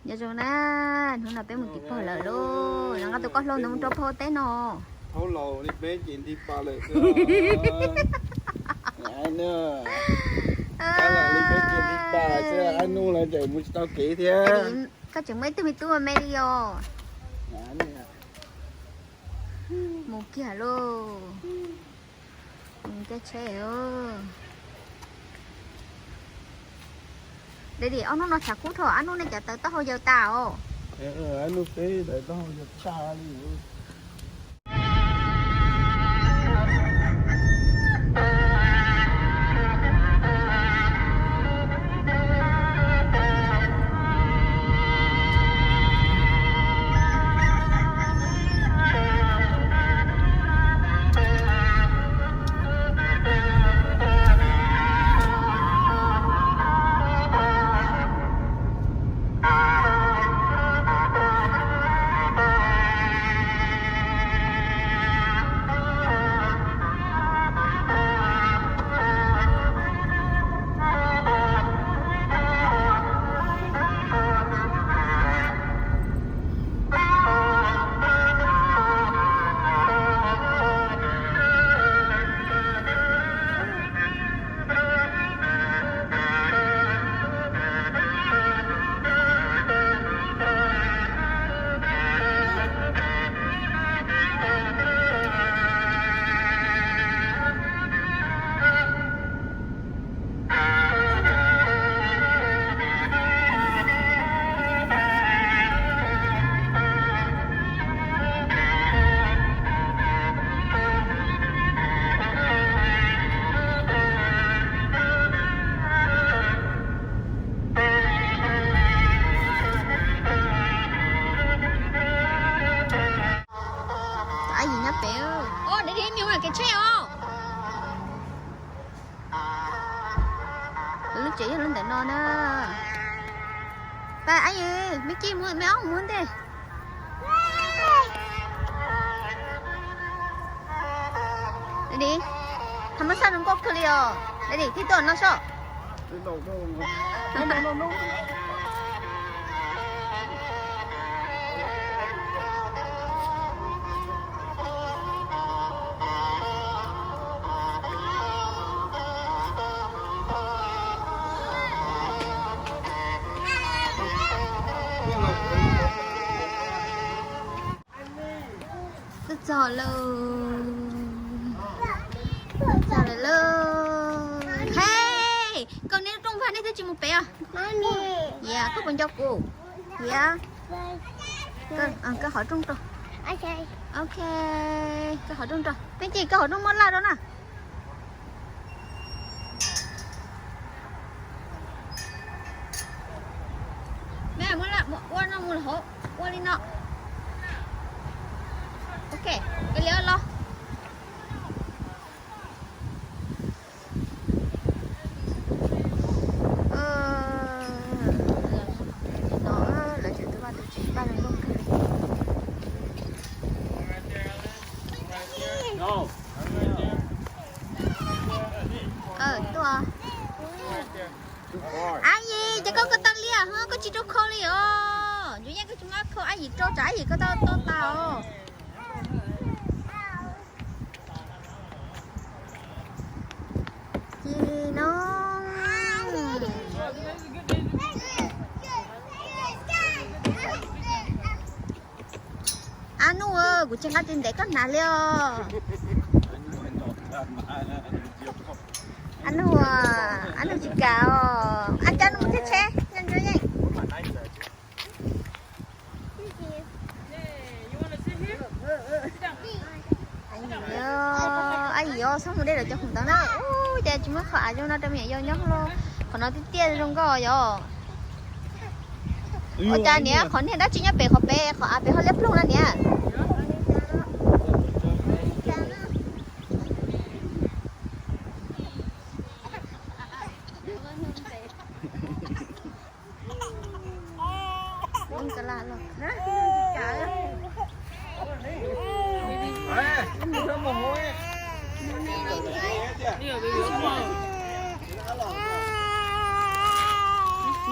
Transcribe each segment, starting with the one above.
Nyob zoo na, hnub no peb mus tim pog lawm lauj, nqa tus koj hlau ntawd mus rau pog teb no. Thaub laus li peb ces nti pas lawm xwb. Ab Nuj lawv tseem mus tsis tau kev thiab. Koj tseem muaj ib tug me tub me me li os. Mus kiag lauj. Mus caij tsheb. Daddy, ob hnub no tshav kub dhau, Ab Nuj nej cov tawv taub hau yaws tas os. Ab Nuj peb tawv taub hau yaws tas li. Ab Yim nyob pem. Ua deb deb me ua kev tsheb os. Lub tsev yog lub ntawm no na. Pab Ab Yim, me kij mus, me ob mus ntej. Daddy, thov muab xaj zoo nkauj kawg li os. Daddy, tib tuaj no sob. Tuaj txog lawm. Tuaj txog lawm lauj. Hey, koj neb rooj vag nej twb tsis mus pem os. Yog koj puas nco kuv? Yog. Kaw hauv rooj rau. Ok, kaw hauv rooj rau. Peb ces kaw hauv rooj muab laj rau na. Ua no mus hauv, ua li no. Ok, kaw li los. Lawv tseem tuaj vaj tus tsev, vaj zoo nkauj kawg li. Ab Yim, ces koj koj tau liaj ho koj tsis rau khau li os. Ntsuag Yeej koj tsis muab khau Ab Yim rau tsam Ab Yim koj tau tau tas os. Ci no. Ab Nuj, kuv tsis nqa tis ntev koj hnav li os. Ab Nuj, Ab Nuj tsis kam os. Ab Cab no mus thiab tsheb, Ntsuag Yeej. Ab Yim os, txhob mus de lawv cov khoom ntawd na. Ub, cas tsis muab qhov av zoo no rau me nyuam yaus nyob los. Qhov no tiaj tiaj zoo nkauj yom. Ua cas niam, qhov niag dab tsi nyob pem qhov pem, qhov av pem ho liab ploog na niam.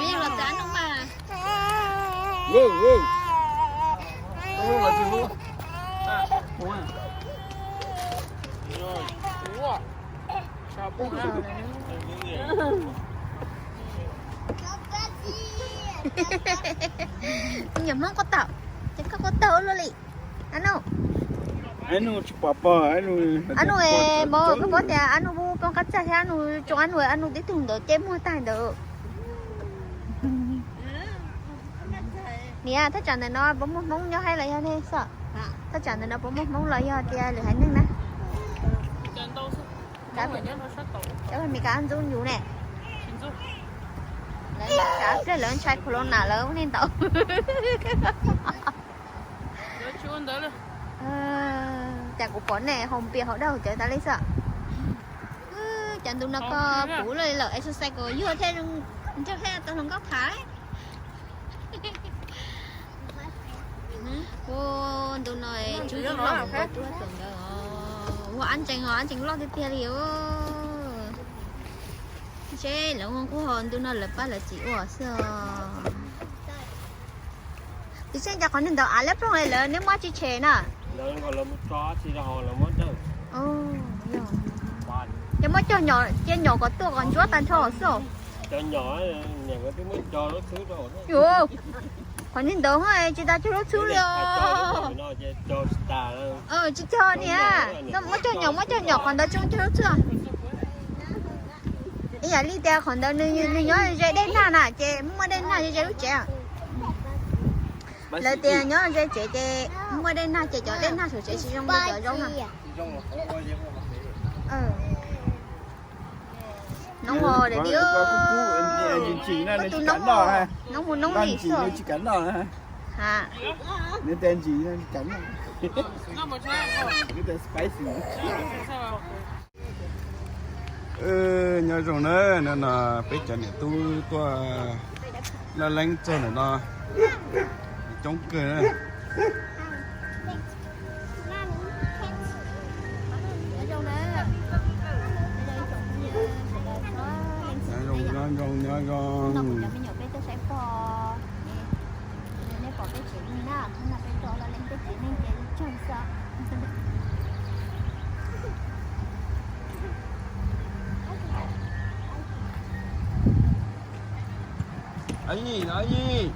Nws los txav no mas. Nyuam Hmoob quaj taug, ces koj quaj taug luaj li. Anub, Anub, koj paub tias Anub poob qab txaj thiab Anub tsoo Anub, Anub tib tug ntawd ces muag tag ntawd. Niam, thaj tsam ntawm no puas muaj Hmoob nyob thiab los yog ne xwb? Thaj tsam ntawm no puas muaj Hmoob los yog tias lwm haiv neeg na? Cov Meskas ntxub nyuv ne. Lawv xav pliag lawv ntshai corona lawv ua li ntawd. Cas kuv pom nej haus npias haus dawb cawv tas li xwb. Cas ntu no koj puv lawm, exercise kom yuag thiab, nrog thiab tau hluas nkauj tham. Ua ntu no tswb tib loj mus nkaus tuaj txog ntawd os. Ua ab ntsees os, ab ntsees loj tiag tiag li os. Seb lawv ua nqug ntu no lawv pab lawv txiv ua xwb os. Tiam sis cas qhov niag ntawd av liab ploog li lawv neb muab tsis tshem na. Ces muab cog nyom, cia nyom kom tuaj kom ntsuab tag nrho xwb. Qhov niag ntawd tsis tas cog lub txhub li os. Tsis cog niam, muab cog nyom, muab cog nyom qhov ntawd tsis cog lub txhub. Ib yam li tias qhov ntawd nws nyob ze dej nag na ces muaj dej nag ze ze lub tsev. Lawv tias nyob ze tsev ces muaj dej nag ces cov dej nag saum tsev tsis zoo li cov zaub na. Noob os, tus noob, noob mus noob li xwb. Nyob zoo na, no peb cov niam tub tuaj laj leeb txog ntawm no coob kawg na. Nyob zoo, nyob zoo, nyob zoo. Nej pom peb tsev neeg na, hnub no peb tuaj laj leeb peb tsev neeg ces tsawg xwb. Ab Yim, Ab Yim,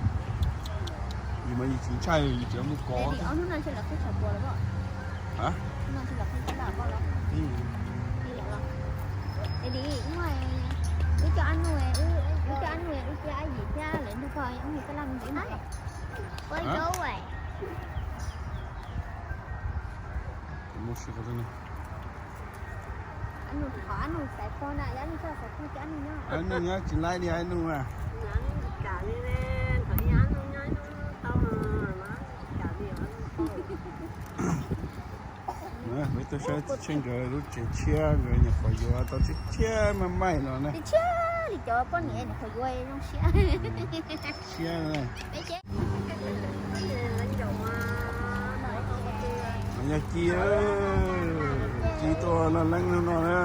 yus mas yus tsis ntshai, yus tsis mus kov. Wb coj Ab Nuj, wb coj Ab Nuj, wb thiab Ab Yim thiab lawv nrog koj mus ntxiv na. Ab Nuj, qhov Ab Nuj xaiv pog na, Ab Nuj txoj xaiv pog ces Ab Nuj nyob. Ab Nuj nyob tsis laib li Ab Nuj a. Peb tuaj saib txiv tshiab nkawd lub tsev tshiab, nkawd nyuam qhuav yuav tau tshiab tshiab maj maim no na. Tshiab li cov poj niam nyuam qhuav yuav zoo siab. Siab. Yog Ci, Ci tuaj laj leeb hnub no na.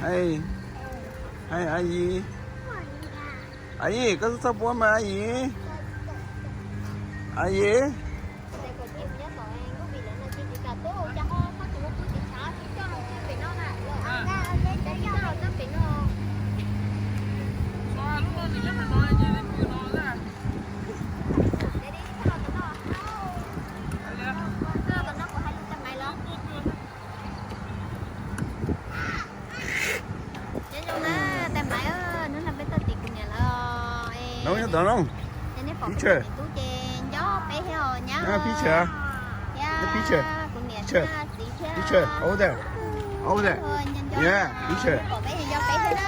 Ab Yim, Ab Yim, koj txhob puab mas Ab Yim. Ab Yim. Nyob zoo na, tais maiv, hnub no peb tuaj tim kuv niam lawm. Nyob zoo, nyob zoo. Ces nej pom kuv niam tub ces nco peb thiab os nyab. Thiab kuv niam thiab txiv thiab. Nco nco, pom peb nco peb thiab na.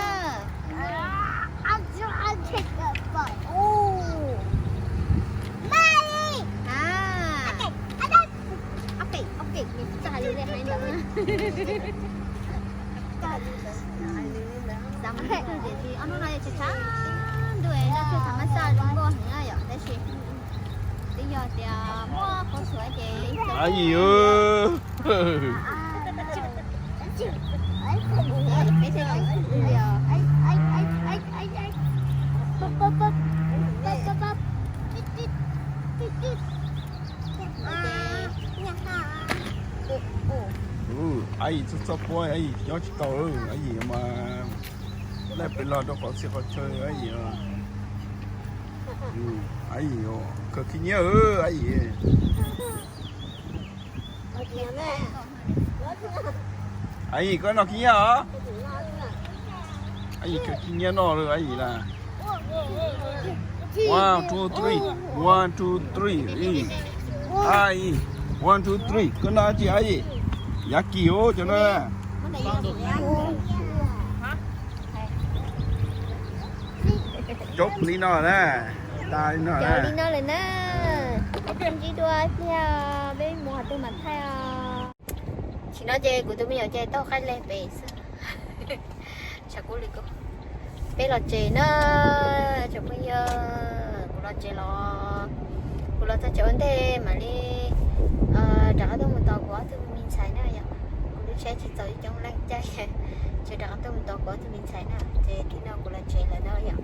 Ob hnub no tshav tshav ntuj, noj tshuaj xav mab xaj zoo nkauj heev yom, tab sis twb Yog tias muaj qhov suav ces Aib Yim, Aib Yim txog txoj puab Aib Yim nyob tsis tau, Aib Yim mas laij pem los rau qhov txhia qhov chaw Aib Yim. Aib Yim, khaws khib nyiab Aib Yim. Aib Yim, koj noj khib nyiab os. Aib Yim khaws khib nyiab noj lawm Aib Yim na. One, two, three. One, two, three. Aib Yim, one, two, three, koj noj dab tsi Aib Yim? Yav kis ub cov no. Coob li no na, tas li no na. Li no lawm na. Ntsib dua tiag, peb mus qhov twg mas thaij os. Tsis no ces kuv tus me nyuam ces tau qaij leg pem xwb. Tshav kub li kub. Peb los tsev na, tsoom phooj ywg, kuv los tsev los, kuv los txog tsev ua ntej mam li rov qab tuaj mus tos kuv ob tug me ntxhais na yom. Kuv lub tsheb tsis txaus ib coob leej caij, ces rov qab tuaj mus tos kuv ob tug me ntxhais na, ces tib no kuv los tsev lawm na yom.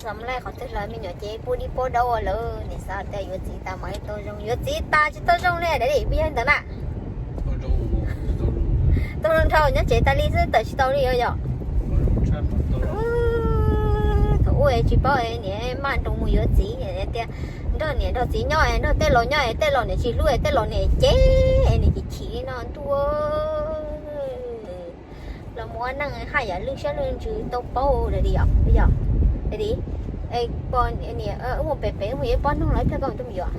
Xav mus laij qhov twg los me nyuam ces pub dib pub daub ua lawm, niam xav tias yuav txiv tas mas tau zoo, yuav txiv tas tsis tau zoo li dab li peb yog ntawd na. Tau zoo nrhau nyob tsev tas li xwb tawm tsis tau li os yom. Thaum ub tsis paub niam maj nroos mus yuav txiv tias nrog niam nrog txiv nyob, nrog tej laus nyob, tej laus niam tsis hlub, tej laus niam cem, niam chim chim li no ntuj. Los mus ua neej haj yam lwj siab lwj ntsws tau paub li os, yog li. Poj niam wb mus pem pem wb mus yuav poj noog los ib pliag koj mam tuaj mus yuav.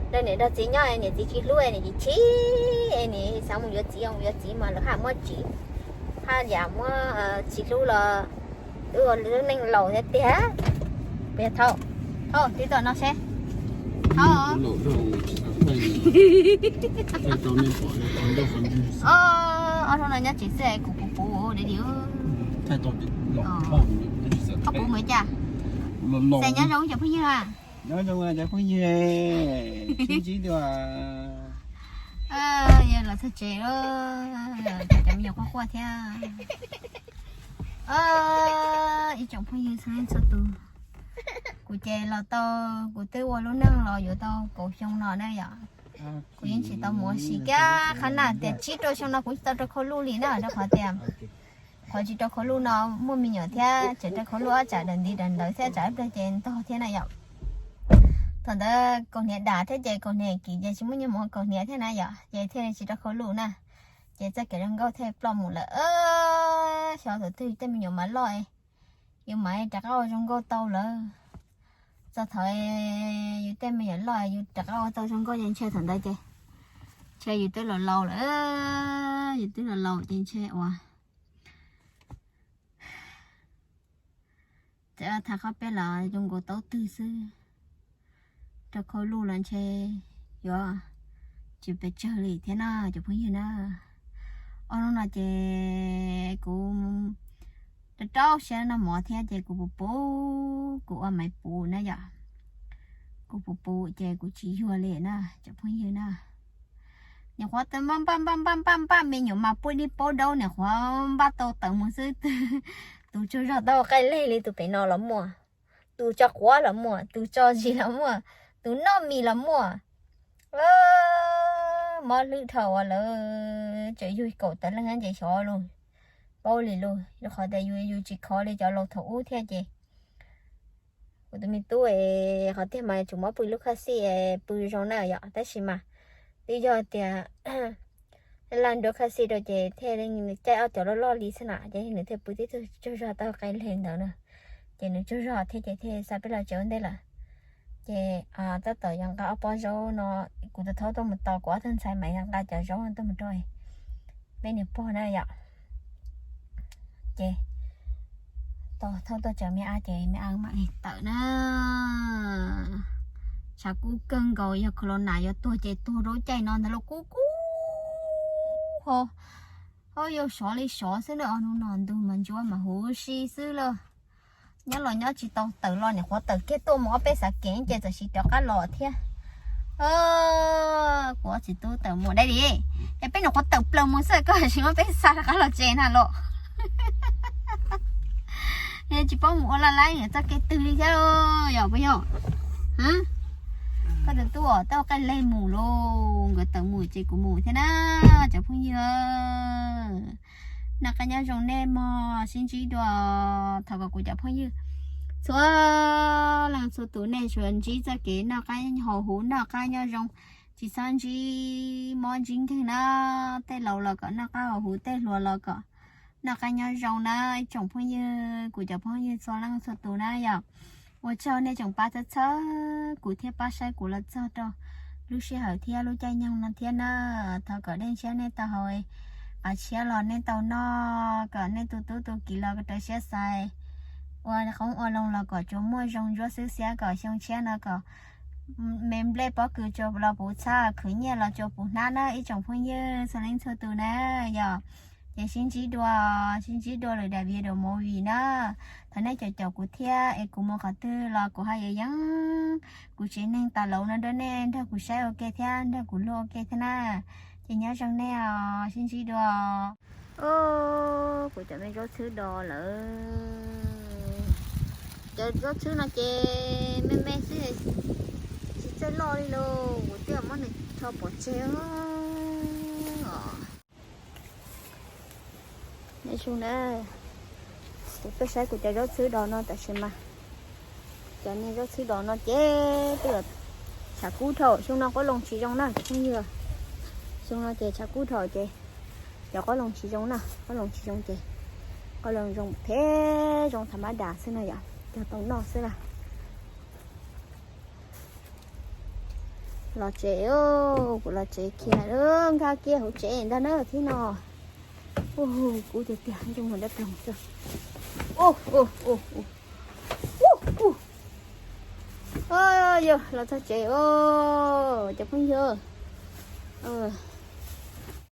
Nrog niam nrog txiv nyob niam txiv tsis hlub niam tsis chim, niam xav mus yuav txiv, mus yuav txiv mas lawv haj muab tsis, haj yam muab tsis hlub los wb ua lub neej laus thiab tiag. Peb thauj, thauj tib tuam no seb. Thauj. Ob hnub no nyob tsev xwb kuv puv puv li li. Koj puv mus cas? Xav nyob zoo cov phooj ywg. Nyob zoo cov phooj ywg, sib ntsib dua. Yog los txog tsev lawm, cov me nyuam quaj quaj thiab. Ib tsoom phooj ywg txhua leej txhua tus, kuv ces los tau, kuv twb ua lub neej los yuav tau kaum xyoo no na yom. Kuv yeej tsis tau mus ua si kiag qhov na, tias tsib rau xyoo no kuv tsis tau rau khau luj li na, rau qhov tias qhov tsis rau khau luj no muaj me nyuam thiab tseem rau khau luj ob tsam daws ntiv daws ntawd thiab tsam ib pliag ces ntog thiab na yom. Thaum ntawd kaus hniav dam thiab ces kaus hniav kim ces tsis muaj nyiaj mus ua kaus hniav thiab na yom, ces thiaj li tsis rau khau luj na. Ces txoj kev zoo nkauj thiaj ploj mus lawm. Xyov thaum twg tej me nyuam mas loj, yus mam rov qab ua zoo nkauj tau lawm. Txog thaum yus tej me nyuam loj yus rov qab ua tau zoo nkauj ces ntshe thaum ntawd ces ntshe yus twb los laus lawm, yus twb los laus ces ntshe ua txawm tham qhov peb los zoo nkaus tau twg xwb, rau khau luj los ntshe yuav tsis pes tsawg li thiab na cov phooj ywg na. Ob hnub no ces kuv rau rau siab noj mov thiab ces kuv puv puv, kuv ua maiv puv na yom. Kuv puv puv ces kuv tsis yuag li na cov phooj ywg na. Nyuam qhuav npaj npaj npaj npaj npaj me nyuam mas pub dib paub daub, nyuam qhuav npaj tau tawm mus xwb. Tus tsaug zog tau qaij leg li tus pem no los muaj, tus tso quav los muaj, tus tso zis los muaj, tus noj mis los muaj. Mob hlwb dhau ua lawv tseem yug kaum tawm leej ces xyov lug paub li lug, rau qhov tias yus yus tsis khov li cov laus thaum ub thiab ces kuv tus me tub es qhov tiag mas tsuas muab pw lub khaj xij pw zoo na yom, tab sis mas twb yog tias laj nruab khaj xij rau ces thiaj li caij ob cov loj loj li xwb na, ces nws thiaj pw tib tug tsaug zog tau qaij leg ntawd na. Ces nws tsaug zog thiab ces thiaj xa peb los tsev ua ntej lawm. Ces tab tom yuav nqa ob pob zaub no, kuv tus thaub tuaj mus tos kuv ob tug ntxhais mas yuav nqa cov zaub tuaj mus rau peb niam pog na yom. Ces tos thaub tuaj tsev me ab ces me ab mam li tawm na. Tshav kub kawg nkaus, yog corona yuav tuag ces tuag rau caij no ntag lauj, kub kub ho. Yog sov li sov xwb na, hnub no ntug mas ntsuab mas huv si xwb lauj. Nyob los nyob tsis tau, tawm los nyuam qhuav tawm kiag tuaj mus ob peb xav kev ces txawm sim rov qab los thiab. Kuv ob txiv tub tawm mus dab li, es peb nyuam qhuav tawm plaws mus xwb koj tsis muab peb xa rov qab los tsev na los. Tsis paub mus ua laj laib niam txoj kev twg li thiab yog puas yog? Koj tus tub tau qab leg mus lauj, nkawd tawm mus ces kuv mus thiab na cov phooj ywg. Noj qab nyob zoo nej mog, sib ntsib dua. Thov kom kuv cov phooj ywg txhua leej txhua tus nej tsuas ntsib txoj kev noj qab haus huv, noj qab nyob zoo, tsis txhob ntsib mob ntsib nkeeg na. Tej laus los kom noj qab haus huv, tej hluas los kom noj qab nyob zoo na ib tsoom phooj ywg, kuv cov phooj ywg txhua leej txhua tus na yog. Ua tsaug nej tseem pab txhawb txhawb kuv thiab pab saib kuv los txog rau lub sij hawm thiab lub caij nyoog no thiab na. Thov kom dej ntshiab nej tau haus, qab tshiab los nej tau noj, kom nej tus tub tus kiv los rau siab xais, ua qoob ua loo los kom tsuas muaj zoo ntsuab xwb xiab, kom xyoo tshiab no kom me nplej pob kws tsuas los puv txhab, khwv nyiaj los tsuas puv hnab na ib tsoom phooj ywg txhua leej txhua tus na yog. Ces sib ntsib dua, sib ntsib dua lwm daim video movie na. Thov nej caum caum kuv thiab es kuv mus qhov twg los kuv ho yuav yeej kuv tsev neeg tas laus no rau nej nrog kuv saib ua ke thiab nrog kuv luag ua ke thiab na. Ces nyob zoo nej os, sib ntsib dua. Kuv cov me zaub txhwb do lawm. Cov zaub txhwb no ces me me xwb, tsis txawj loj li lauj, kuv twb muab nws rho pov tseg os. Zoo na, kuv tuaj saib kuv cov zaub txhwb do no tam sim mas. Cov niag zaub txhwb do no ces twb tshav kub dhau, xyoo no qoob loo tsis zoo na cov phooj ywg. Xyoo no ces tshav kub dhau ces cov qoob loo tsis zoo na, qoob loo tsis zoo ces qoob loo zoo phem zoo tham ma das xwb no yom, cog tau noj xwb na. Los tsev, kuv los tsev kiag, nkag kiag hauv tsev ntag na thib no. Ub, kub tiag tiag, zoo dab ploog xwb. Ub, ub, ub, ub. Ub, ub. Yog los txog tsev os cov phooj ywg.